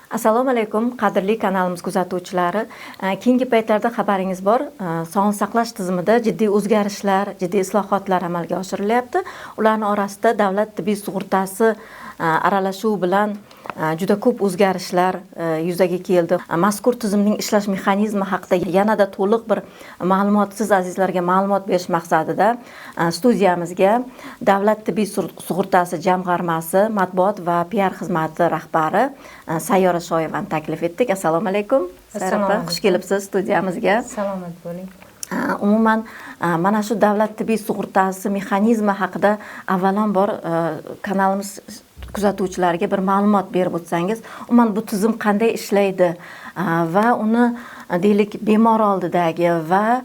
Assalomu alaykum, qadrli kanalimiz kuzatuvchilari. Keyingi paytlarda xabaringiz bor, sog'liqni saqlash tizimida jiddiy o'zgarishlar, jiddiy islohotlar amalga oshirilyapti. Ularni orasida davlat tibbiy sug'urtasi aralashuvi bilan juda ko'p o'zgarishlar yuzaga keldi. Mazkur tizimning ishlash mexanizmi haqida yanada to'liq bir ma'lumot, siz azizlarga ma'lumot berish maqsadida studiyamizga Davlat tibbiy sug'urtasi jamg'armasi matbuot va PR xizmati rahbari Sayyora Shoyevani taklif etdik. Assalomu alaykum, Sayyora opa, xush kelibsiz studiyamizga. Salomat bo'ling. Umuman, mana shu davlat tibbiy sug'urtasi mexanizmi haqida avvalambor kanalimiz kuzatuvchilariga bir ma'lumot berib o'tsangiz. Umuman, bu tizim qanday ishlaydi va uni, deylik, bemor oldidagi va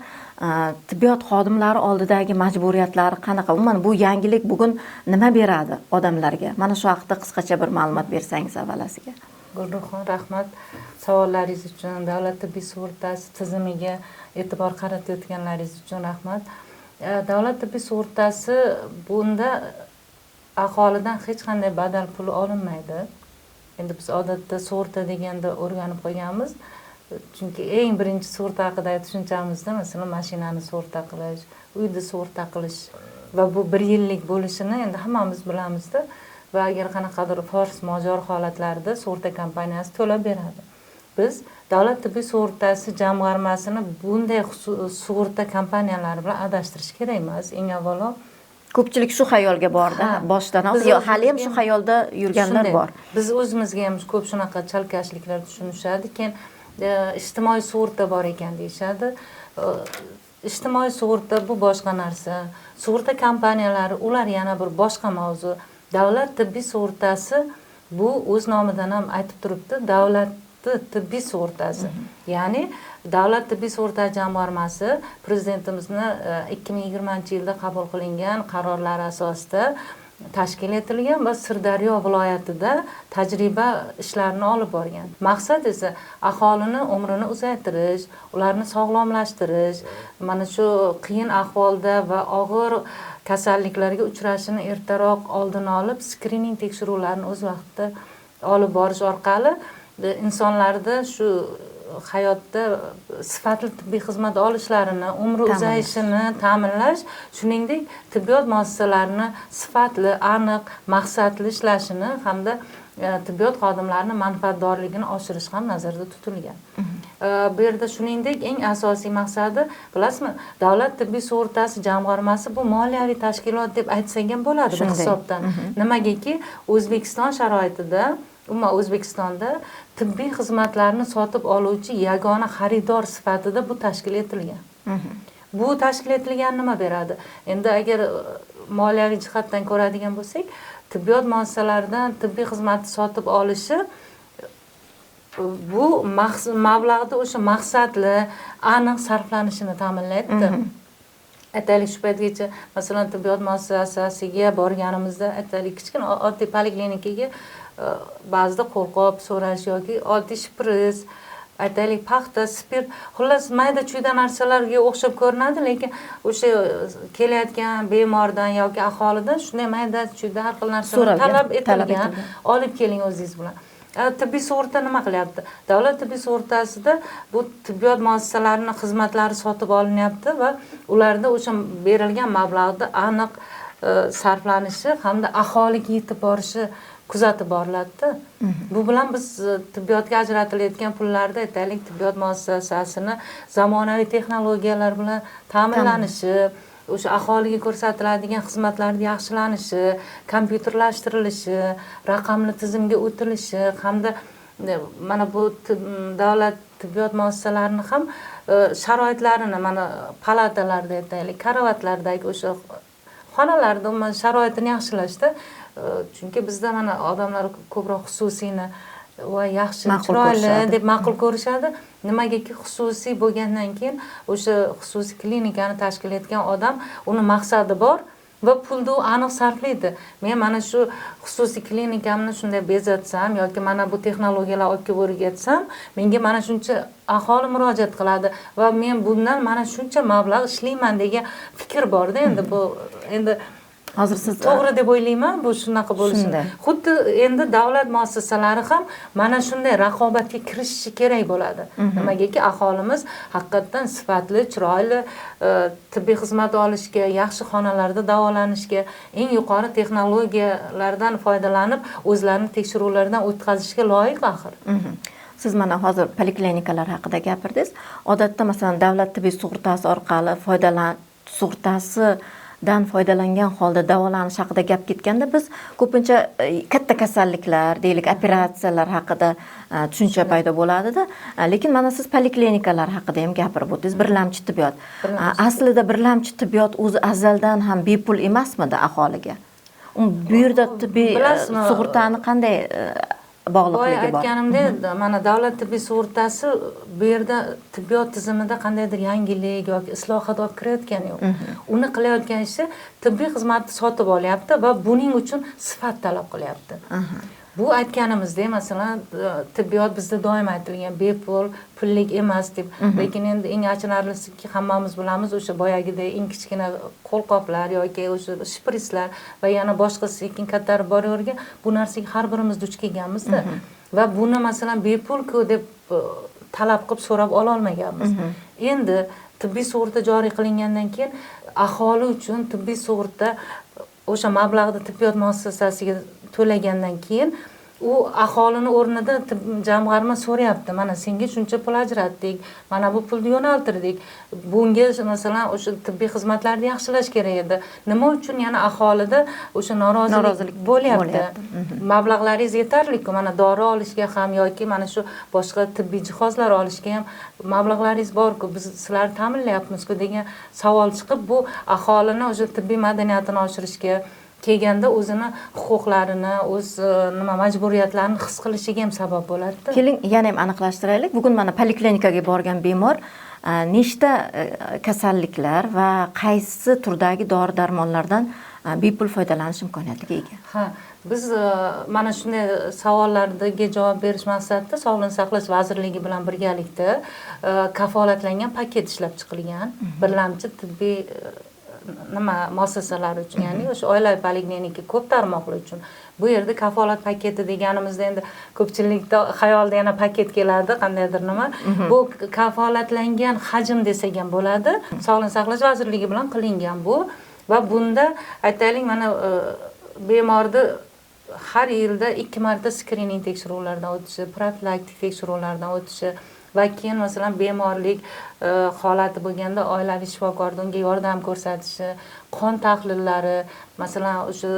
tibbiyot xodimlari oldidagi majburiyatlari qanaqa? Umuman, bu yangilik bugun nima beradi odamlarga? Mana shu haqida qisqacha bir ma'lumot bersangiz avvalasiga. Gulruxon, rahmat savollaringiz uchun, davlat tibbiy sug'urtasi tizimiga e'tibor qaratayotganlaringiz uchun rahmat. Davlat tibbiy sug'urtasi, bunda aholidan hech qanday badal puli olinmaydi. Endi biz odatda sug'urta deganda o'rganib qolganmiz, chunki eng birinchi sug'urta haqidagi tushunchamizda, masalan, mashinani sug'urta qilish, uyni sug'urta qilish va bu bir yillik bo'lishini endi hammamiz bilamizda. Va agar qanaqadir форс-мажор holatlarida sug'urta kompaniyasi to'lab beradi. Biz davlat tibbiy sug'urtasi jamg'armasini bunday sug'urta kompaniyalari bilan adashtirish kerak emas, eng avvalo. Ko'pchilik shu xayolga bordi boshdanoq. Biz yo hali ham shu o'zimizga xayolda yurganlar Shunday. bor. Biz o'zimizga ham ko'p shunaqa chalkashliklar tushunishadi. Keyin ijtimoiy sug'urta bor ekan deyishadi. Ijtimoiy sug'urta bu boshqa narsa, sug'urta kompaniyalari ular yana bir boshqa mavzu. Davlat tibbiy sug'urtasi bu o'z nomidan ham aytib turibdi, davlatni tibbiy sug'urtasi, ya'ni Davlat tibbiy sug'urta jamg'armasi Prezidentimizni 2020-yilda qabul qilingan qarorlari asosida tashkil etilgan va Sirdaryo viloyatida tajriba ishlarini olib borgan. Maqsad esa aholini umrini uzaytirish, ularni sog'lomlashtirish, mana shu qiyin ahvolda va og'ir kasalliklarga uchrashini ertaroq oldini olib, skrining tekshiruvlarini o'z vaqtida olib borish orqali insonlarda shu hayotda sifatli tibbiy xizmat olishlarini, umri Ta'minlash. uzayishini ta'minlash, shuningdek, tibbiyot muassasalarini sifatli, aniq, maqsadli ishlashini hamda tibbiyot xodimlarini manfaatdorligini oshirish ham nazarda tutilgan. Bu yerda, shuningdek, eng asosiy maqsadi, bilasizmi, Davlat tibbiy sug'urtasi jamg'armasi bu moliyaviy tashkilot deb aytsak ham bo'ladi bir hisobdan. Nimagaki, O'zbekiston sharoitida, umuman O'zbekistonda tibbiy xizmatlarni sotib oluvchi yagona xaridor sifatida bu tashkil etilgan. Bu tashkil etilgan nima beradi? Endi agar moliyaviy jihatdan ko'radigan bo'lsak, tibbiyot muassasalaridan tibbiy xizmatni sotib olishi bu mablag'ni o'sha maqsadli, aniq sarflanishini ta'minlaydida. Aytaylik, shu paytgacha, masalan, tibbiyot muassasasiga borganimizda, aytaylik, kichkina oddiy poliklinikaga ba'zida qo'lqop so'rash yoki oddiy shpris, aytaylik, paxta, spirt, xullas, mayda chuyda narsalarga o'xshab ko'rinadi, lekin o'sha kelayotgan bemordan yoki aholidan shunday mayda chuyda har xil narsalar So'ralgan, talab talab etilgan, etilgan. Olib keling o'zingiz bilan. Tibbiy sug'urta nima qilyapti? Davlat tibbiy sug'urtasida bu tibbiyot muassasalarini xizmatlari sotib olinyapti va ularda o'sha berilgan mablag'ni aniq sarflanishi hamda aholiga yetib borishi kuzatib boriladida. Bu bilan biz tibbiyotga ajratilayotgan pullarda, aytaylik, tibbiyot muassasasini zamonaviy texnologiyalar bilan ta'minlanishi, o'sha aholiga ko'rsatiladigan xizmatlarni yaxshilanishi, kompyuterlashtirilishi, raqamli tizimga o'tilishi hamda mana bu davlat tibbiyot muassasalarini ham sharoitlarini, mana palatalarda, aytaylik, karavotlardagi o'sha xonalarda umuman sharoitini yaxshilashda. Chunki bizda mana odamlar ko'proq xususiyni va yaxshi, Ma'qul chiroyli ko'rishadi. deb ma'qul ko'rishadi. Nimagaki, xususiy bo'lgandan keyin o'sha xususiy klinikani tashkil etgan odam, uni maqsadi bor va pulni u aniq sarflaydi. Men mana shu xususiy klinikamni shunday bezatsam yoki mana bu texnologiyalar olib kelib o'rgatsam, menga mana shuncha aholi murojaat qiladi va men bundan mana shuncha mablag' ishlayman degan fikr borda. Endi bu endi Hozir siz to'g'ri deb o'ylayman, bu shunaqa bo'lishini. Xuddi endi davlat muassasalari ham mana shunday raqobatga kirishishi kerak bo'ladi. Nimagaki aholimiz haqiqatdan sifatli, chiroyli tibbiy xizmat olishga, yaxshi xonalarda davolanishga, eng yuqori texnologiyalardan foydalanib o'zlarini tekshiruvlardan o'tkazishga loyiq axir. Siz mana hozir poliklinikalar haqida gapirdingiz. Odatda masalan davlat tibbiy sug'urtasi orqali sug'urtasidan foydalangan holda davolanish haqida gap ketganda biz ko'pincha katta kasalliklar, deylik, operatsiyalar haqida tushuncha paydo bo'ladida. Lekin mana siz poliklinikalar haqida ham gapirib o'tdingiz, birlamchi tibbiyot. Aslida birlamchi tibbiyot o'zi azaldan ham bepul emasmidi aholiga? Bu yerda tibbiy sug'urtani qanday bog'liqligi bor? Aytganimdek, mana davlat tibbiy sug'urtasi bu yerda tibbiyot tizimida qandaydir yangilik yoki islohot olib kirayotgani yo'q. Uni qilayotgan ishi tibbiy xizmatni sotib olyapti va buning uchun sifat talab qilyapti. Bu aytganimizdek, masalan, tibbiyot bizda doim aytilgan bepul, pullik emas deb. Lekin endi eng achinarlisiki hammamiz bilamiz, o'sha boyagidek eng kichkina qo'lqoplar yoki o'sha shprislar va yana boshqa sekin kattarib boravergan, bu narsaga har birimiz duch kelganmiz-da. Va buni masalan bepul-ku deb talab qilib so'rab ola olmaganmiz. Endi tibbiy sug'urta joriy qilingandan keyin aholi uchun tibbiy sug'urta o'sha mablag'ni tibbiyot muassasasiga to'lagandan keyin u aholini o'rnida jamg'arma so'rayapti. Mana senga shuncha pul ajratdik, mana bu pulni yo'naltirdik. Bunga masalan o'sha tibbiy xizmatlarni yaxshilash kerak edi. Nima uchun yana aholida o'sha norozilik bo'lyapti? Mablag'laringiz yetarli-ku, mana dori olishga ham yoki mana shu boshqa tibbiy jihozlar olishga ham mablag'laringiz bor-ku, biz sizlarni ta'minlayapmiz-ku degan savol chiqib, bu aholini o'sha tibbiy madaniyatini oshirishga kelganda o'zini huquqlarini, o'z nima majburiyatlarini his qilishiga ham sabab bo'ladi. Keling, yana ham aniqlashtiraylik. Bugun mana poliklinikaga borgan bemor nechta kasalliklar va qaysi turdagi dori-darmonlardan bepul foydalanish imkoniyatiga ega? Ha, biz mana shunday savollarga javob berish maqsadida Sog'liqni saqlash vazirligi bilan birgalikda kafolatlangan paket ishlab chiqilgan. Birlamchi tibbiy nima muassasalari uchun, ya'ni o'sha oilaviy poliklinika ko'p tarmoqli uchun. Bu yerda kafolat paketi deganimizda endi ko'pchilikda xayolda yana paket keladi, qandaydir nima. Bu kafolatlangan hajm desak ham bo'ladi. Sog'liqni saqlash vazirligi bilan qilingan bu va bunda aytaylik mana bemorni har yilda 2 marta skrining tekshiruvlaridan o'tishi, profilaktik tekshiruvlardan o'tishi va keyin masalan bemorlik holati bo'lganda oilaviy shifokorda unga yordam ko'rsatishi, qon tahlillari, masalan o'sha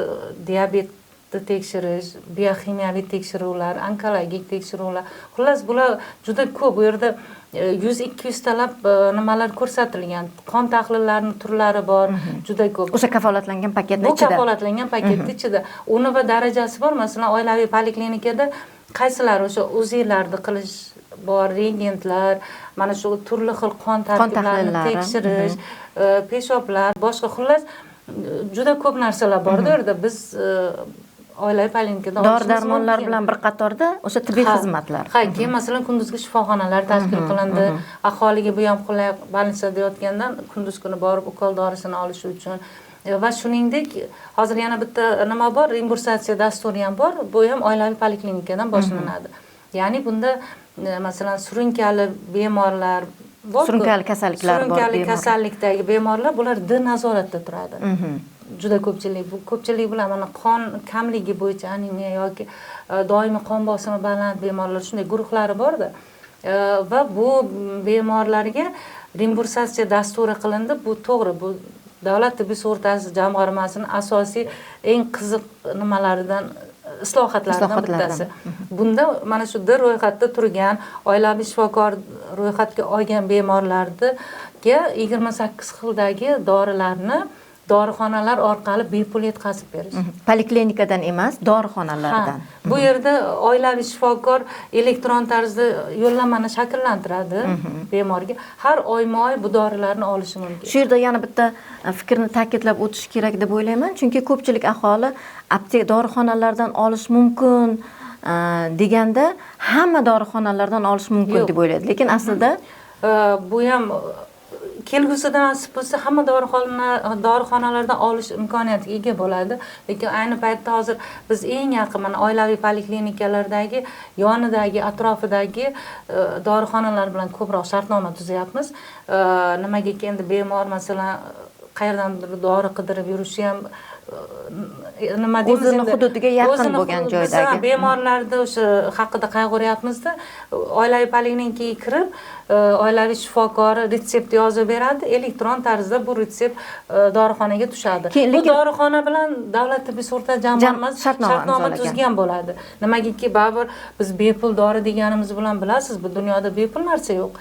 diabetni tekshirish, bioximiyaviy tekshiruvlar, onkologik tekshiruvlar. Xullas bular juda ko'p. Bu yerda 100-200 talab nimalar ko'rsatilgan. Qon tahlillarini turlari bor, juda ko'p. O'sha kafolatlangan paketning Bu ichida. kafolatlangan paketning ichida. Uni va darajasi bor. Masalan, oilaviy poliklinikada qaysilari o'sha UZIlarni qilish bor, rentgenlar, mana shu turli xil qon tarkiblarini tekshirish, peshoblar, boshqa, xullas juda ko'p narsalar bor bu yerda. Biz oilaviy poliklinikada olishimiz Dori-darmonlar mumkin. bilan bir qatorda o'sha tibbiy xizmatlar. Ha, keyin masalan kunduzgi shifoxonalar tashkil qilindi. Aholiga bu ham qulay, больницада yotgandan kunduz kuni borib ukol dorisini olish uchun. Va shuningdek hozir yana bitta nima bor, reimbursatsiya dasturi ham bor. Bu ham oilaviy poliklinikadan boshlanadi. Ya'ni bunda masalan surunkali bemorlar bor-ku. Surunkali kasalliklar bor Surunkali bemorlar. kasallikdagi bemorlar bular D nazoratda turadi. Juda ko'pchilik, bu ko'pchilik bilan mana qon kamligi bo'yicha anemiya yoki doimiy qon bosimi baland bemorlar shunday guruhlari borda. Va bu bemorlarga reimbursatsiya dasturi qilindi. Bu to'g'ri, bu davlat tibbiy sug'urtasi jamg'armasining asosiy eng qiziq nimalaridan, islohotlaridan bittasi. Bunda mana shu D ro'yxatda turgan oilaviy shifokor ro'yxatga olgan bemorlarga 28 xildagi dorilarni dorixonalar orqali bepul yetkazib berish. Poliklinikadan emas, dorixonalardan. Ha, bu yerda oilaviy shifokor elektron tarzda yo'llanmani shakllantiradi bemorga. Har oyma-oy bu dorilarni olishi mumkin. Shu yerda yana bitta fikrni ta'kidlab o'tish kerak deb o'ylayman, chunki ko'pchilik aholi aptek dorixonalardan olish mumkin deganda hamma dorixonalardan olish mumkin deb o'ylaydi. Lekin aslida Bu ham Kelgusida nasib bo'lsa hamma dorixonalardan olish imkoniyatiga ega bo'ladi. Lekin ayni paytda hozir biz eng yaqin mana oilaviy poliklinikalardagi yonidagi, atrofidagi dorixonalar bilan ko'proq shartnoma tuzyapmiz. Nimagaki endi bemor masalan qayerdandir dori qidirib yurishi ham nima deymiz, o'zini hududiga yaqin bo'lgan joydagi bemorlarda o'sha haqida qayg'uryapmizda. Oilaviy poliklinikaga kirib, oilaviy shifokor retsept yozib beradi, elektron tarzda bu retsept dorixonaga tushadi. Bu dorixona bilan davlat tibbiy sug'urta jamg'armasi shartnoma tuzgan bo'ladi. Nimagaki baribir biz bepul dori deganimiz bilan bilasiz, bu dunyoda bepul narsa yo'q.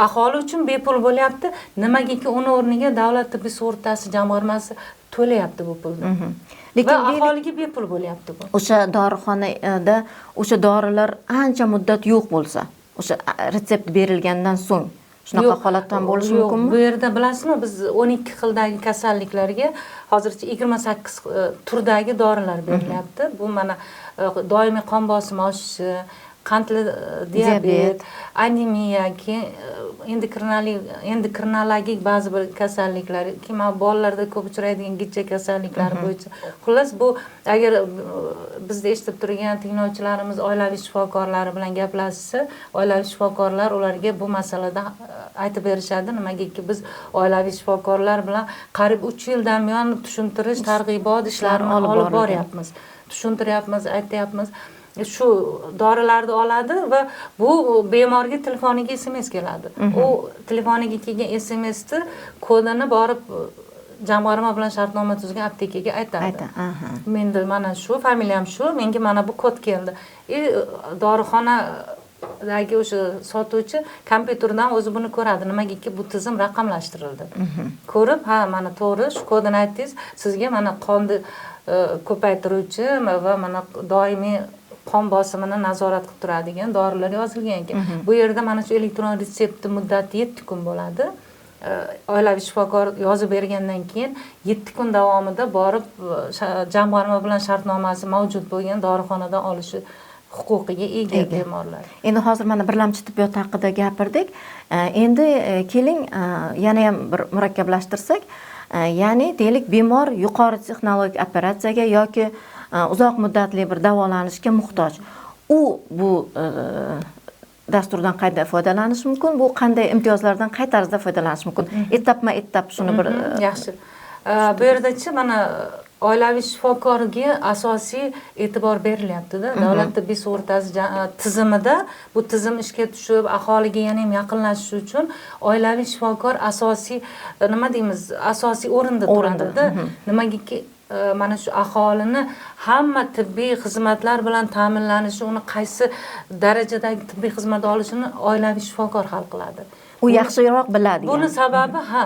Aholi uchun bepul bo'lyapti. Nimagaki uni o'rniga davlat tibbiy sug'urtasi jamg'armasi to'layapti bu pulni. Lekin aholiga bepul bo'lyapti bu. O'sha dorixonada o'sha dorilar ancha muddat yo'q bo'lsa, o'sha retsept berilgandan so'ng shunaqa holat ham bo'lishi mumkinmi? Bu yerda bilasizmi, biz 12 xildagi kasalliklarga hozircha 28 turdagi dorilar berilyapti. Bu mana doimiy qon bosimi oshishi, qandli diabet, anemiya, endokrinologik ba'zi bir kasalliklar, bolalarda ko'p uchraydigan gijja kasalliklari bo'yicha. Xullas, bu agar bizda eshitib turgan tinglovchilarimiz oilaviy shifokorlari bilan gaplashsa, oilaviy shifokorlar ularga bu masalada aytib berishadi. Nimagaki biz oilaviy shifokorlar bilan qariyb 3 yildan buyon tushuntirish, targ'ibot ishlarini olib boryapmiz. Tushuntiryapmiz, aytyapmiz. Shu dorilarni oladi va bu bemorga telefoniga SMS keladi. U telefoniga kelgan SMSni kodini borib jamg'arma bilan shartnoma tuzgan aptekaga aytadi. Menda mana shu, familiyam shu, menga mana bu kod keldi. Dorixonadagi o'sha sotuvchi kompyuterdan o'zi buni ko'radi. Nimagaki bu tizim raqamlashtirildi. Ko'rib, ha, mana to'g'ri, shu kodini aytdingiz, sizga mana qonni ko'paytiruvchi va mana doimiy qon bosimini nazorat qilib turadigan dorilar yozilgan ekan. Bu yerda mana shu elektron retseptni muddati 7 kun bo'ladi. Oilaviy shifokor yozib bergandan keyin 7 kun davomida borib jamg'arma bilan shartnomasi mavjud bo'lgan dorixonadan olishi huquqiga ega bemorlar. Endi hozir mana birlamchi tibbiyot haqida gapirdik. Endi keling yana ham bir murakkablashtirsak, ya'ni deylik bemor yuqori texnologik operatsiyaga yoki uzoq muddatli bir davolanishga muhtoj. U bu dasturdan qanday foydalanish mumkin? Bu qanday imtiyozlardan qay tarzda foydalanish mumkin? Etapma-etap shuni bir yaxshi. Bu yerdachi mana oilaviy shifokorga asosiy e'tibor berilyapti-da. Davlat tibbiy sug'urtasi tizimida bu tizim ishga tushib, aholiga yana ham yaqinlashish uchun oilaviy shifokor asosiy, nima deymiz, asosiy o'rinda turadi-da. Nimagaki mana shu aholini hamma tibbiy xizmatlar bilan ta'minlanishi, uni qaysi darajadagi tibbiy xizmat olishini oilaviy shifokor hal qiladi. U yaxshiroq biladi. Buni sababi, ha,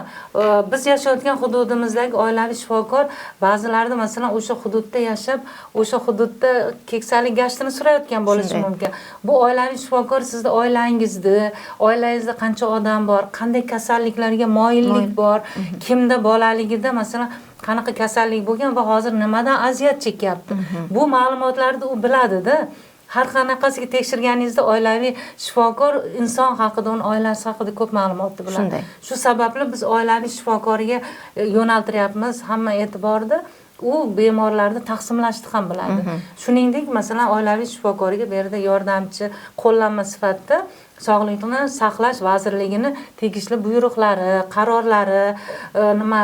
biz yashayotgan hududimizdagi oilaviy shifokor ba'zilarda masalan o'sha hududda yashab, o'sha hududda keksalik gashtini surayotgan bo'lishi mumkin. Bu oilaviy shifokor sizni oilangizda, oilangizda qancha odam bor, qanday kasalliklarga moyillik bor, kimda bolaligida masalan qanaqa kasallik bo'lgan va hozir nimadan aziyat chekyapti. Bu ma'lumotlarni u biladi-da. Har qanaqasiga tekshirganingizda oilaviy shifokor inson haqida, uni oilasi haqida ko'p ma'lumotni biladi. Shu sababli biz oilaviy shifokorga yo'naltiryapmiz hamma e'tiborni. U bemorlarni taqsimlashni ham biladi. Shuningdek, masalan, oilaviy shifokorga bu yerda yordamchi qo'llanma sifatida Sog'liqni saqlash vazirligini tegishli buyruqlari, qarorlari, nima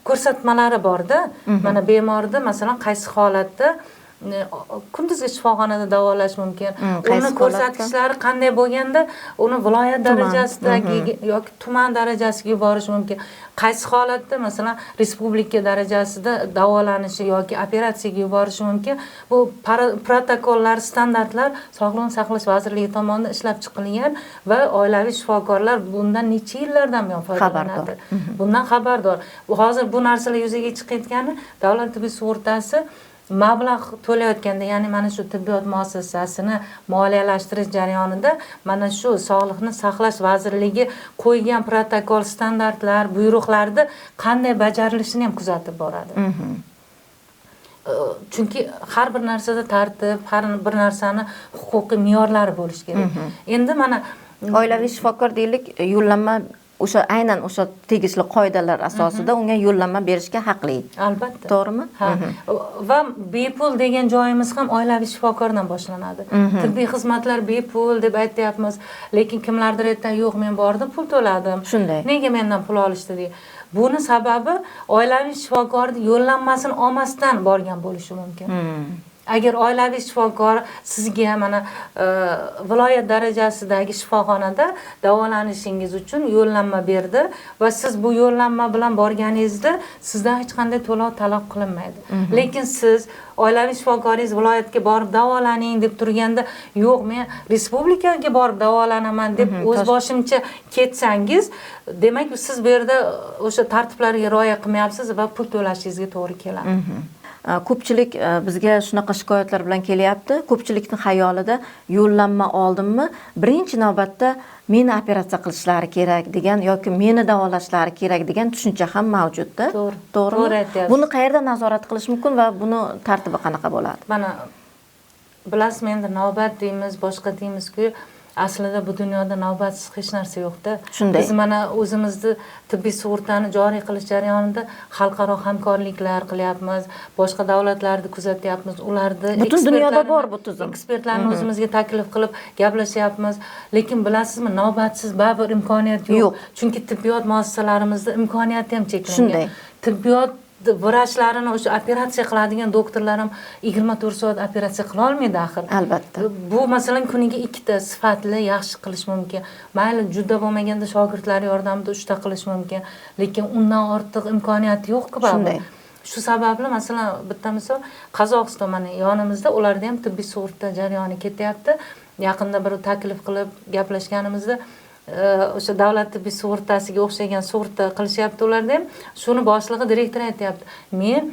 ko'rsatmalari borda. Mana bemorni masalan qaysi holatda kunduzgi shifoxonada davolash mumkin. Uni ko'rsatkichlari qanday bo'lganda uni viloyat darajasidagi yoki tuman darajasiga yuborish mumkin. Qaysi holatda masalan respublika darajasida davolanishi yoki operatsiyaga yuborishi mumkin. Bu protokollar, standartlar Sog'liqni saqlash vazirligi tomonidan ishlab chiqilgan va oilaviy shifokorlar bundan necha yillardan buyon foydalanadi. Bundan xabardor. Hozir bu narsalar yuzaga chiqayotgani davlat tibbiy sug'urtasi mablag' to'layotganda, ya'ni mana shu tibbiyot muassasasini moliyalashtirish jarayonida mana shu Sog'liqni saqlash vazirligi qo'ygan protokol, standartlar, buyruqlarni qanday bajarilishini ham kuzatib boradi. Chunki har bir narsada tartib, har bir narsani huquqiy me'yorlari bo'lishi kerak. Endi mana oilaviy shifokor deylik, yo'llanma o'sha aynan o'sha tegishli qoidalar asosida unga yo'llanma berishga haqli. Albatta. To'g'rimi? Ha. Va bepul degan joyimiz ham oilaviy shifokordan boshlanadi. Tibbiy xizmatlar bepul deb aytyapmiz, lekin kimlardir aytadi, yo'q, men bordim, pul to'ladim. Shunday. Nega mendan pul olishdi deydi. Buni sababi oilaviy shifokorning yo'llanmasini olmasdan borgan bo'lishi mumkin. Agar oilaviy shifokor sizga mana viloyat darajasidagi shifoxonada davolanishingiz uchun yo'llanma berdi va siz bu yo'llanma bilan borganingizda sizdan hech qanday to'lov talab qilinmaydi. Lekin siz oilaviy shifokoringiz viloyatga borib davolaning deb turganda, yo'q, men respublikaga borib davolanaman deb o'z boshimcha ketsangiz, demak siz bu yerda o'sha tartiblarga rioya qilmayapsiz va pul to'lashingizga to'g'ri keladi. Ko'pchilik bizga shunaqa shikoyatlar bilan kelyapti. Ko'pchilikning xayolida yo'llanma oldimmi, birinchi navbatda meni operatsiya qilishlari kerak degan yoki meni davolashlari kerak degan tushuncha ham mavjudda. To'g'ri. To'g'rimi? To'g'ri aytyapsiz. Buni qayerda nazorat qilish mumkin va buni tartibi qanaqa bo'ladi? Mana bilasizmi, endi navbat deymiz, boshqa deymiz-ku, aslida bu dunyoda navbatsiz hech narsa yo'qda. Shunday. Biz mana o'zimizni tibbiy sug'urtani joriy qilish jarayonida xalqaro hamkorliklar qilyapmiz, boshqa davlatlarni kuzatyapmiz, ularni butun dunyoda bor bu tizim. Ekspertlarni o'zimizga taklif qilib gaplashyapmiz. Lekin bilasizmi, navbatsiz baribir imkoniyat yo'q. Chunki tibbiyot muassasalarimizda imkoniyati ham cheklangan. Shunday. Tibbiyot vrachlarini, o'sha operatsiya qiladigan doktorlar ham 24 soat operatsiya qila olmaydi axir. Albatta. Bu masalan kuniga 2 ta sifatli yaxshi qilish mumkin. Mayli, juda bo'lmaganda shogirdlar yordamida 3 ta qilish mumkin. Lekin undan ortiq imkoniyati yo'q-ku baribir. Shunday. Shu sababli masalan bitta misol, Qozog'iston mana yonimizda, ularda ham tibbiy sug'urta jarayoni ketyapti. Yaqinda bir taklif qilib gaplashganimizda o'sha davlat tibbiy sug'urtasiga o'xshagan sug'urta qilishyapti ularda ham. Shuni boshlig'i, direktor aytyapti. Men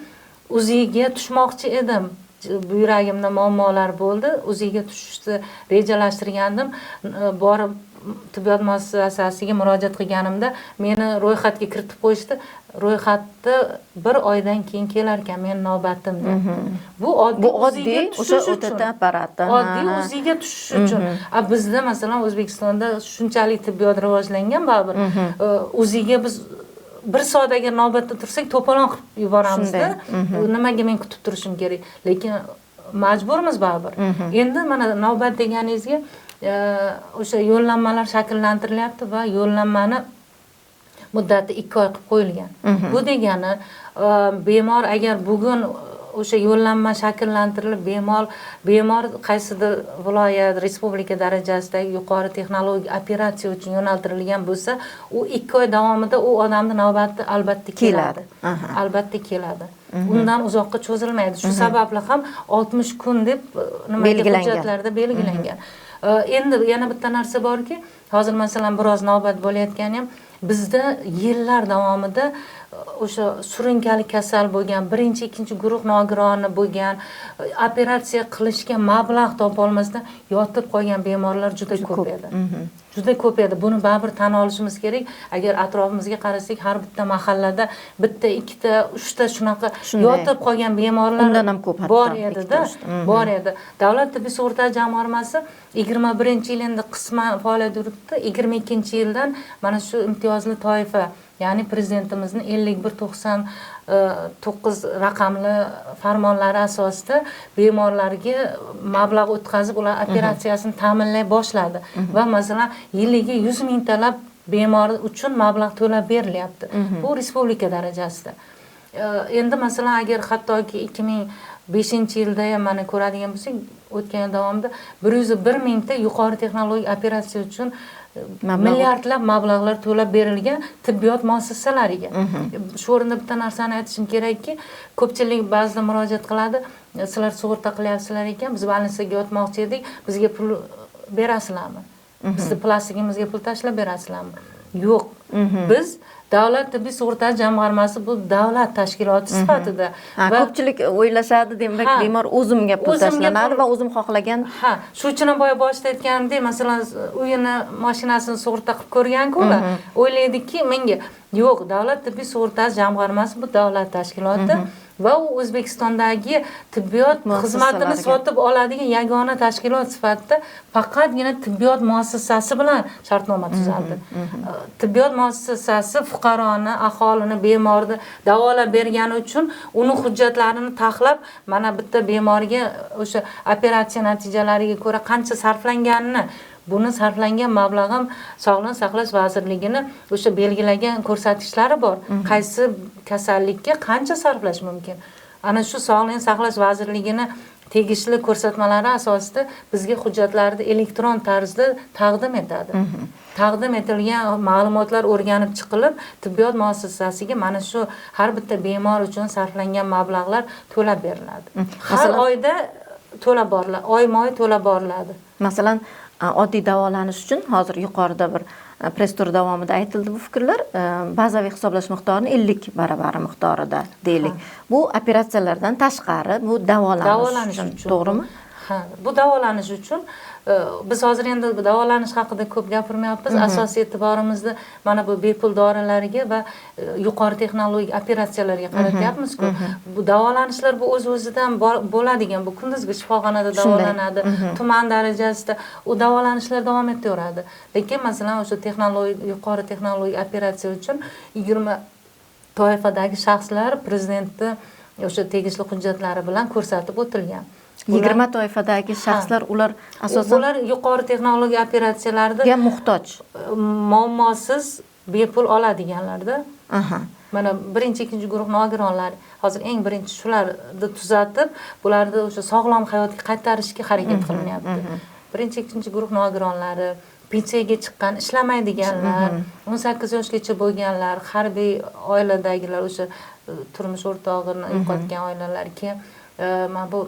UZIga tushmoqchi edim. Buyragimda muammolar bo'ldi. UZIga tushishni rejalashtirgandim. Borib tibbiyot muassasasiga murojaat qilganimda meni ro'yxatga kiritib qo'yishdi. Ro'yxatda bir oydan keyin kelar ekan meni navbatim deyapti. Bu oddiy Bu UZIga oddiy o'sha tushish uchun. OTT apparati. Oddiy UZIga tushish uchun. A bizda masalan O'zbekistonda shunchalik tibbiyot rivojlangan baribir. UZIga biz bir soat agar navbatda tursak, to'polon qilib yuboramizda. Nimaga men kutib turishim kerak? Lekin majburmiz baribir. Endi mana navbat deganingizga o'sha yo'llanmalar shakllantirilyapti va yo'llanmani muddati 2 oy qilib qo'yilgan. Bu degani bemor agar bugun o'sha yo'llanma shakllantirilib, bemor qaysidir viloyat, respublika darajasidagi yuqori texnologik operatsiya uchun yo'naltirilgan bo'lsa, u 2 oy davomida u odamni navbati albatta keladi. Albatta keladi. Undan uzoqqa cho'zilmaydi. Shu sababli ham 60 kun deb nimaga Belgilangan. hujjatlarda belgilangan. Endi yana bitta narsa borki, hozir masalan biroz navbat bo'layotgani ham bizda yillar davomida o'sha surunkali kasal bo'lgan, birinchi, ikkinchi guruh nogironi bo'lgan, operatsiya qilishga mablag' topolmasdan yotib qolgan bemorlar juda ko'p edi. Juda ko'p edi. Buni baribir tan olishimiz kerak. Agar atrofimizga qarasak, har bitta mahallada bitta, ikkita, uchta shunaqa yotib qolgan bemorlar Undan ham ko'p hatto, bor edi-da. ikkita, uchta. Bor edi. Davlat tibbiy sug'urta jamg'armasi 21-yil endi qisman faoliyat yuritdi. 22-yildan mana shu imtiyozli toifa, ya'ni prezidentimizning 5199 raqamli farmonlari asosida bemorlarga mablag' o'tkazib, ular operatsiyasini ta'minlay boshladi. Va masalan yiliga 100 mingtalab bemor uchun mablag' to'lab berilyapti. Bu respublika darajasida. Endi masalan agar hattoki 2005-yilda ham mana ko'radigan bo'lsak, o'tgan yil davomida 101 mingta yuqori texnologik operatsiya uchun Mablag' milliardlab mablag'lar to'lab berilgan tibbiyot muassasalariga. Shu o'rinda bitta narsani aytishim kerakki, ko'pchilik ba'zida murojaat qiladi, sizlar sug'urta qilyapsizlar ekan, biz больница ga yotmoqchi edik, bizga pul berasizlarmi? Bizni plastigimizga pul tashlab berasizlarmi? Yo'q. Biz davlat tibbiy sug'urta jamg'armasi bu davlat tashkiloti sifatida Ha, ko'pchilik o'ylashadi, demak, bemor o'zimga pul O'zimga tashlanadi pul- va o'zim xohlagan. Ha, shu uchun ham boya boshida aytganimdek, masalan, uyini, mashinasini sug'urta qilib ko'rgan-ku ular. O'ylaydiki, menga yo'q, davlat tibbiy sug'urtasi jamg'armasi bu davlat tashkiloti. Va u O'zbekistondagi tibbiyot xizmatini sotib oladigan yagona tashkilot sifatida faqatgina tibbiyot muassasasi bilan shartnoma tuzadi. Tibbiyot muassasasi fuqaroni, aholini, bemorni davolab bergani uchun uni hujjatlarini taxlab, mana bitta bemorga o'sha operatsiya natijalariga ko'ra qancha sarflanganini, buni sarflangan mablag' ham Sog'liqni saqlash vazirligini o'sha belgilagan ko'rsatkichlari bor. Qaysi kasallikka qancha sarflash mumkin? Ana shu Sog'liqni saqlash vazirligini tegishli ko'rsatmalari asosida bizga hujjatlarni elektron tarzda taqdim etadi. Taqdim etilgan ma'lumotlar o'rganib chiqilib, tibbiyot muassasasiga mana shu har bitta bemor uchun sarflangan mablag'lar to'lab beriladi. Har oyda to'lab boriladi, oyma-oy to'lab boriladi. Masalan, oddiy davolanish uchun hozir yuqorida bir press tur davomida aytildi bu fikrlar, bazaviy hisoblash miqdorini 50 baravari miqdorida deylik. Bu operatsiyalardan tashqari, bu davolanish uchun, to'g'rimi? Ha, bu davolanish uchun. Biz hozir endi davolanish haqida ko'p gapirmayapmiz. Asosiy e'tiborimizni mana bu bepul dorilarga va yuqori texnologik operatsiyalarga qaratyapmiz-ku. Bu davolanishlar bu o'z-o'zidan bo'ladigan, bu kunduzgi shifoxonada davolanadi, tuman darajasida u davolanishlar davom etaveradi. Lekin masalan o'sha texnologik, yuqori texnologik operatsiya uchun 20 toifadagi shaxslar prezidentni o'sha tegishli hujjatlari bilan ko'rsatib o'tilgan. 20 toifadagi shaxslar, ular asosan ular yuqori texnologik operatsiyalarda muhtoj, muammosiz bepul oladiganlarda. Mana birinchi, ikkinchi guruh nogironlar, hozir eng birinchi shularni tuzatib, bularni o'sha sog'lom hayotga qaytarishga harakat qilinyapti. Birinchi, ikkinchi guruh nogironlari, pensiyaga chiqqan, ishlamaydiganlar, 18 yoshgacha bo'lganlar, harbiy oiladagilar, o'sha turmush o'rtog'ini yo'qotgan oilalar, keyin mana bu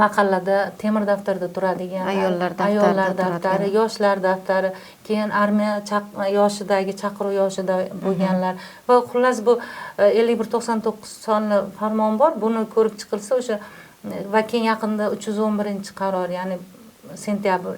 mahallada temir daftarda turadigan ayollar daftari, yoshlar daftari, keyin armiya yoshidagi, chaqiruv yoshida bo'lganlar va xullas bu 5199 sonli farmon bor. Buni ko'rib chiqilsa o'sha va keyin yaqinda 311-qaror, ya'ni sentyabr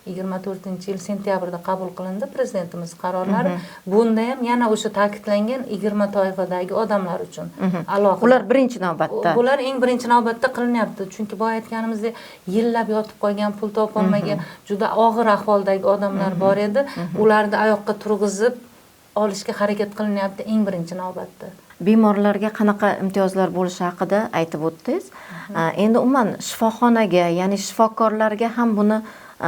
2024-yil sentyabrda qabul qilindi prezidentimiz qarorlari. Bunda ham yana o'sha ta'kidlangan 20 toifadagi odamlar uchun alohida. Ular birinchi navbatda. Bular eng birinchi navbatda qilinyapti. Chunki boya aytganimizdek, yillab yotib qolgan, pul topolmagan, juda og'ir ahvoldagi odamlar bor edi. Ularni oyoqqa turg'izib olishga harakat qilinyapti eng birinchi navbatda. Bemorlarga qanaqa imtiyozlar bo'lishi haqida aytib o'tdingiz. Endi umuman shifoxonaga, ya'ni shifokorlarga ham buni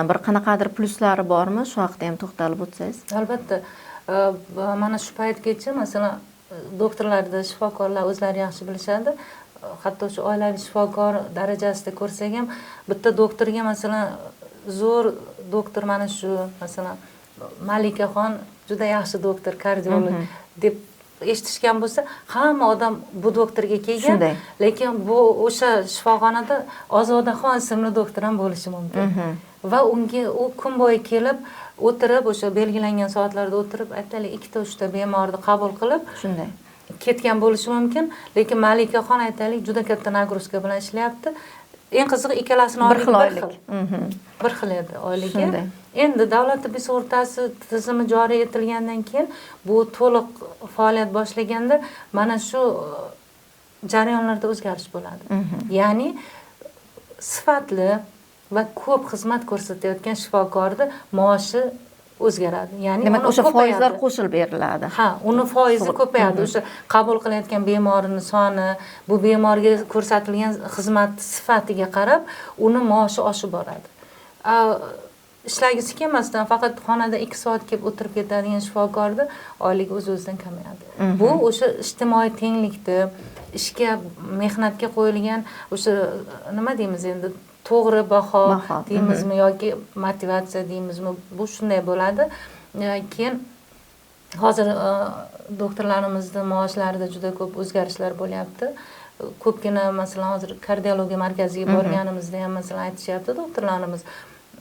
bir qanaqadir pluslari bormi? Shu haqida ham to'xtalib o'tsangiz. Albatta. Mana shu paytgacha masalan doktorlarda, shifokorlar o'zlari yaxshi bilishadi. Hatto shu oilaviy shifokor darajasida ko'rsak ham bitta doktorga masalan zo'r doktor mana shu masalan Malikaxon juda yaxshi doktor, kardiolog deb eshitishgan bo'lsa, hamma odam bu doktorga kelgan, lekin bu o'sha shifoxonada Ozodaxon ismli doktor ham bo'lishi mumkin. Va unga u kun bo'yi kelib o'tirib, o'sha belgilangan soatlarda o'tirib, aytaylik, 2-3ta bemorni qabul qilib, shunday ketgan bo'lishi mumkin, lekin Malikaxon aytaylik juda katta nagruzka bilan ishlayapti. Eng qizig'i ikkalasini bir xil oylik. Bir xil edi oyligi. Endi davlat tibbiy sug'urtasi tizimi joriy etilgandan keyin bu to'liq faoliyat boshlaganda mana shu jarayonlarda o'zgarish bo'ladi. Ya'ni sifatli va ko'p xizmat ko'rsatayotgan shifokorni maoshi o'zgaradi. Ya'ni demak o'sha foizlar qo'shilib beriladi. Ha, uni foizi ko'payadi. O'sha qabul qilayotgan bemorning soni, bu bemorga ko'rsatilgan xizmat sifatiga qarab uni maoshi oshib boradi. Ishlagisi kelmasdan faqat xonada 2 soat kelib o'tirib ketadigan shifokorni oyligi o'z-o'zidan kamayadi. Bu o'sha ijtimoiy tenglikni, ishga, mehnatga qo'yilgan o'sha nima deymiz endi, to'g'ri baho deymizmi yoki motivatsiya deymizmi, bu shunday bo'ladi. Keyin hozir doktorlarimizning maoshlarida juda ko'p o'zgarishlar bo'lyapti. Ko'pgina masalan hozir kardiologiya markaziga borganimizda ham masalan aytishyapti doktorlarimiz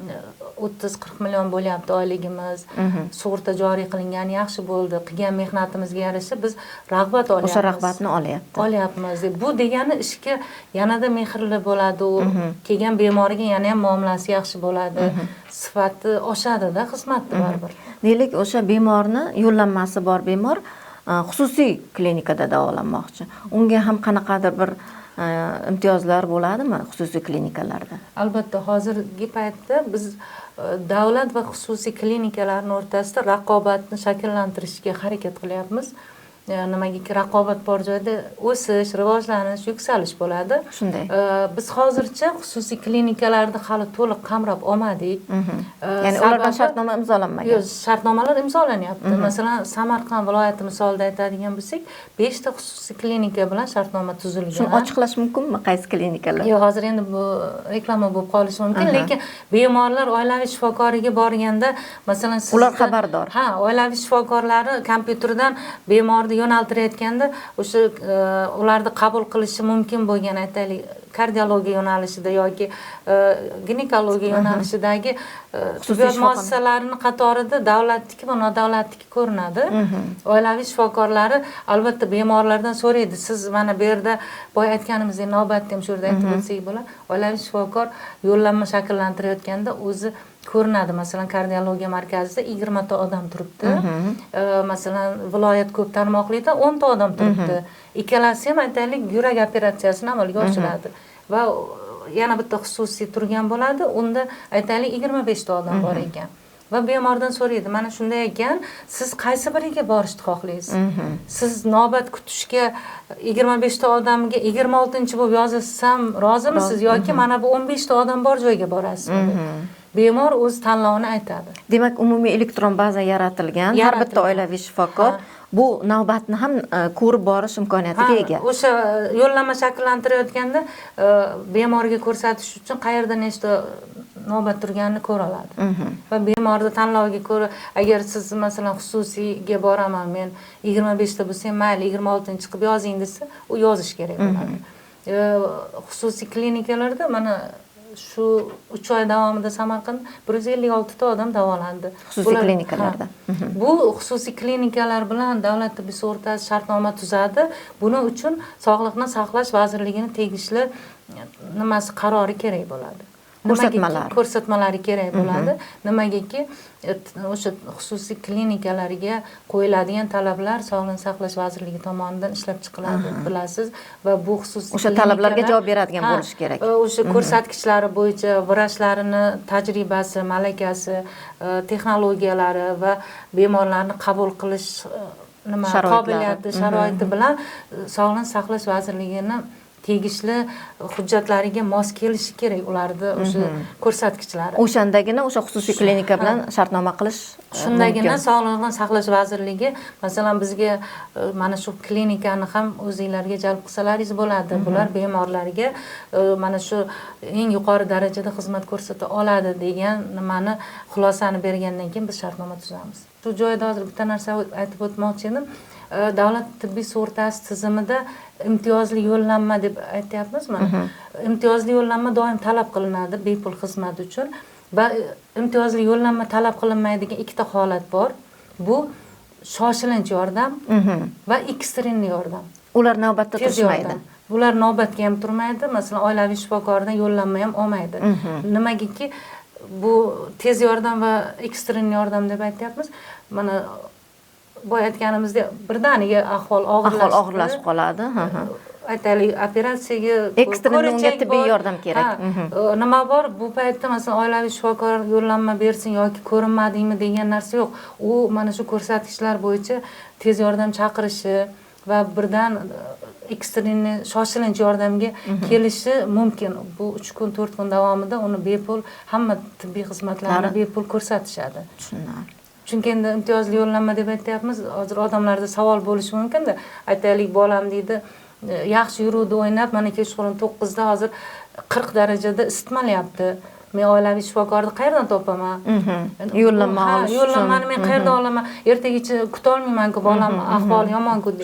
30-40 million bo'lyapti oyligimiz. Sug'urta joriy qilingani yaxshi bo'ldi. Qilgan mehnatimizga yarasha biz rag'bat olyapmiz. O'sha rag'batni olyapti. Olyapmiz. Bu degani ishga yanada mehrli bo'ladi, u kelgan bemorga yana ham muomalasi yaxshi bo'ladi. Sifati oshadi-da xizmatni baribir. Deylik, o'sha bemorni yo'llanmasi bor bemor xususiy klinikada davolanmoqchi. Unga ham qanaqadir bir imtiyozlar bo'ladimi xususiy klinikalarda? Albatta, hozirgi paytda biz davlat va xususiy klinikalarning o'rtasida raqobatni shakllantirishga harakat qilyapmiz. Nimagaki raqobat bor joyda o'sish, rivojlanish, yuksalish bo'ladi. Shunday. Biz hozircha xususiy klinikalarni hali to'liq qamrab olmadik. Ya'ni ular bilan shartnoma imzolanmagan. Yo'q, shartnomalar imzolanyapti. Masalan, Samarqand viloyati misolida aytadigan bo'lsak, 5 ta xususiy klinika bilan shartnoma tuzilgan. Shuni ochiqlash mumkinmi, qaysi klinikalar? Yo'q, hozir endi bu reklama bo'lib qolishi mumkin, lekin bemorlar oilaviy shifokoriga borganda, masalan, ular xabardor. Ha, oilaviy shifokorlari kompyuterdan bemorni yo'naltirayotganda o'sha ularni qabul qilishi mumkin bo'lgan, aytaylik, kardiologiya yo'nalishida yoki ginekologiya yo'nalishidagi tibbiyot muassasalarining qatorida davlatniki va nodavlatniki ko'rinadi. Oilaviy shifokorlari albatta bemorlardan so'raydi. Siz mana bu yerda boya aytganimizdek navbatni ham shu yerda aytib o'tsak bo'ladi. Oilaviy shifokor yo'llanma shakllantirayotganda o'zi ko'rinadi. Masalan, kardiologiya markazida 20 ta odam turibdi. Masalan, viloyat ko'p tarmoqlida 10 ta odam turibdi. Ikkalasi ham aytaylik yurak operatsiyasini amalga oshiradi. Va yana bitta xususiy turgan bo'ladi, unda aytaylik 25 ta odam bor ekan. Va bemordan so'raydi, mana shunday ekan, siz qaysi biriga borishni xohlaysiz? Siz navbat kutishga 25 ta odamga 26-bo'lib yozilsam rozimisiz yoki mana bu 15 ta odam bor joyga borasizmi? Bemor o'z tanlovini aytadi. Demak, umumiy elektron baza yaratilgan, har bitta oilaviy shifokor bu navbatni ham ko'rib borish imkoniyatiga ega. O'sha yo'llanma shakllantirayotganda bemorga ko'rsatish uchun qayerda nechta navbat turganini ko'ra oladi. Va bemorni tanloviga ko'ra, agar siz masalan xususiyga boraman men 25 ta bo'lsa ham mayli 26 qilib yozing desa, u yozish kerak bo'ladi. Xususiy klinikalarda mana shu 3 oy davomida Samarqandda 156 ta odam davolandi. Xususiy klinikalarda. Bu xususiy klinikalar bilan davlat tibbiy sug'urtasi shartnoma tuzadi. Buning uchun Sog'liqni saqlash vazirligining tegishli nimasi qarori kerak bo'ladi. Ko'rsatmalari. Ko'rsatmalari kerak bo'ladi. Nimagaki o'sha xususiy klinikalarga qo'yiladigan talablar Sog'liqni saqlash vazirligi tomonidan ishlab chiqiladi, bilasiz, va bu xususiy o'sha talablarga javob beradigan bo'lishi kerak. O'sha ko'rsatkichlari bo'yicha vrachlarini tajribasi, malakasi, texnologiyalari va bemorlarni qabul qilish nima qobiliyati, sharoiti bilan Sog'liqni saqlash vazirligini tegishli hujjatlariga mos kelishi kerak ularni o'sha ko'rsatkichlari. O'shandagina o'sha xususiy klinika bilan shartnoma qilish shundagina Sog'liqni saqlash vazirligi masalan bizga mana shu klinikani ham o'zinglarga jalb qilsalaringiz bo'ladi. Bular bemorlarga mana shu eng yuqori darajada xizmat ko'rsata oladi degan nimani xulosani bergandan keyin biz shartnoma tuzamiz. Shu joyda hozir bitta narsa aytib o'tmoqchi edim. Davlat tibbiy sug'urtasi tizimida imtiyozli yo'llanma deb aytyapmiz mana. Imtiyozli yo'llanma doim talab qilinadi bepul xizmat uchun va imtiyozli yo'llanma talab qilinmaydigan ikkita holat bor. Bu shoshilinch yordam va ekstrenli yordam. Ular navbatda turishmaydi. Bular navbatga ham turmaydi, masalan, oilaviy shifokordan yo'llanma ham olmaydi. Nimagaki bu tez yordam va ekstrenli yordam deb aytyapmiz. Mana boya aytganimizdek birdaniga ahvol og'irlashib qoladi. Aytaylik, operatsiyaga ekstrenli tibbiy yordam kerak. Nima bor bu paytda masalan oilaviy shifokor yo'llanma bersin yoki ko'rinmadingmi degan narsa yo'q. U mana shu ko'rsatkichlar bo'yicha tez yordam chaqirishi va birdan ekstrenli shoshilinch yordamga kelishi mumkin. Bu 3 kun 4 kun davomida uni bepul hamma tibbiy xizmatlarni bepul ko'rsatishadi. Tushunarli. Chunki endi imtiyozli yo'llanma deb aytyapmiz, hozir odamlarda savol bo'lishi mumkin-da. Aytaylik, bolam deydi, yaxshi yuruvdi o'ynab, mana kechqurun 9 da hozir 40 darajada isitmalayapti. Men oilaviy shifokorni qayerdan topaman? Yo'llanma olish uchun. Yo'llanmani men qayerdan olaman? Ertagacha kuta olmayman-ku, bolam ahvoli yomon-ku.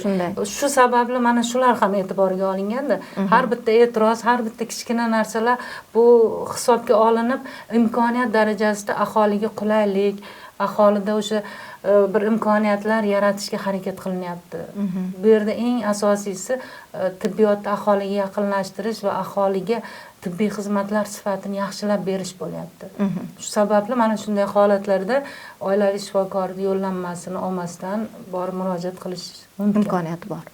Shu sababli mana shular ham e'tiborga olinganda, har bitta e'tiroz, har bitta kichkina narsalar bu hisobga olinib, imkoniyat darajasida aholiga qulaylik, aholida o'sha bir imkoniyatlar yaratishga harakat qilinyapti. Bu yerda eng asosiysi tibbiyotni aholiga yaqinlashtirish va aholiga tibbiy xizmatlar sifatini yaxshilab berish bo'lyapti. Shu sababli mana shunday holatlarda oilaviy shifokorni yo'llanmasini olmasdan borib murojaat qilish mumkin. Imkoniyati bor.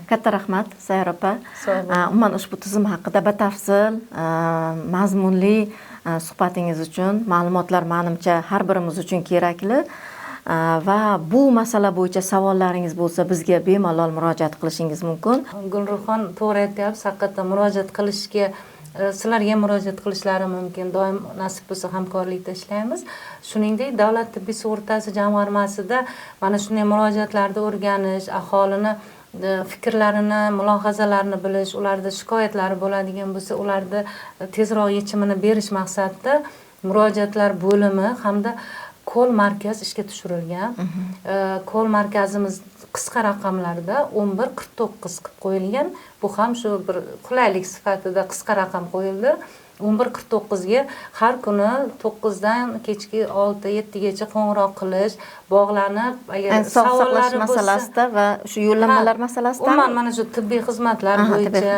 Katta rahmat, Sayyora opa. Sog' bo'ling. Umuman ushbu tizim haqida batafsil, mazmunli suhbatingiz uchun. Ma'lumotlar, manimcha, har birimiz uchun kerakli. Va bu masala bo'yicha savollaringiz bo'lsa, bizga bemalol murojaat qilishingiz mumkin. Gulruhxon, to'g'ri aytyapsiz, haqiqatdan murojaat qilishga, sizlarga murojaat qilishlari mumkin. Doim, nasib bo'lsa, hamkorlikda ishlaymiz. Shuningdek, Davlat tibbiy sug'urtasi jamg'armasida mana shunday murojaatlarni o'rganish, aholini fikrlarini, mulohazalarini bilish, ularda shikoyatlari bo'ladigan bo'lsa, ularni tezroq yechimini berish maqsadida murojaatlar bo'limi hamda call markaz ishga tushirilgan. Call markazimiz qisqa raqamlarda 1149 qilib qo'yilgan. Bu ham shu bir qulaylik sifatida qisqa raqam qo'yildi. 1149ga har kuni 9dan kechki 6-7gacha qo'ng'iroq qilish, bog'lanib, agar Sog'liqni saqlash savollari bo'lsa masalasida va shu yo'llanmalar masalasida. Umuman mana shu tibbiy xizmatlar bo'yicha,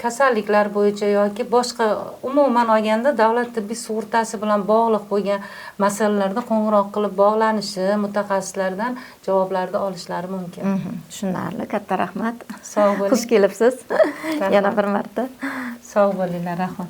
kasalliklar bo'yicha yoki boshqa, umuman olganda, davlat tibbiy sug'urtasi bilan bog'liq bo'lgan masalalarda qo'ng'iroq qilib bog'lanishi, mutaxassislardan javoblarni olishlari mumkin. Tushunarli, katta rahmat. Sog' bo'ling. Xush kelibsiz Rahmat. yana bir marta. Sog' bo'linglar, rahmat.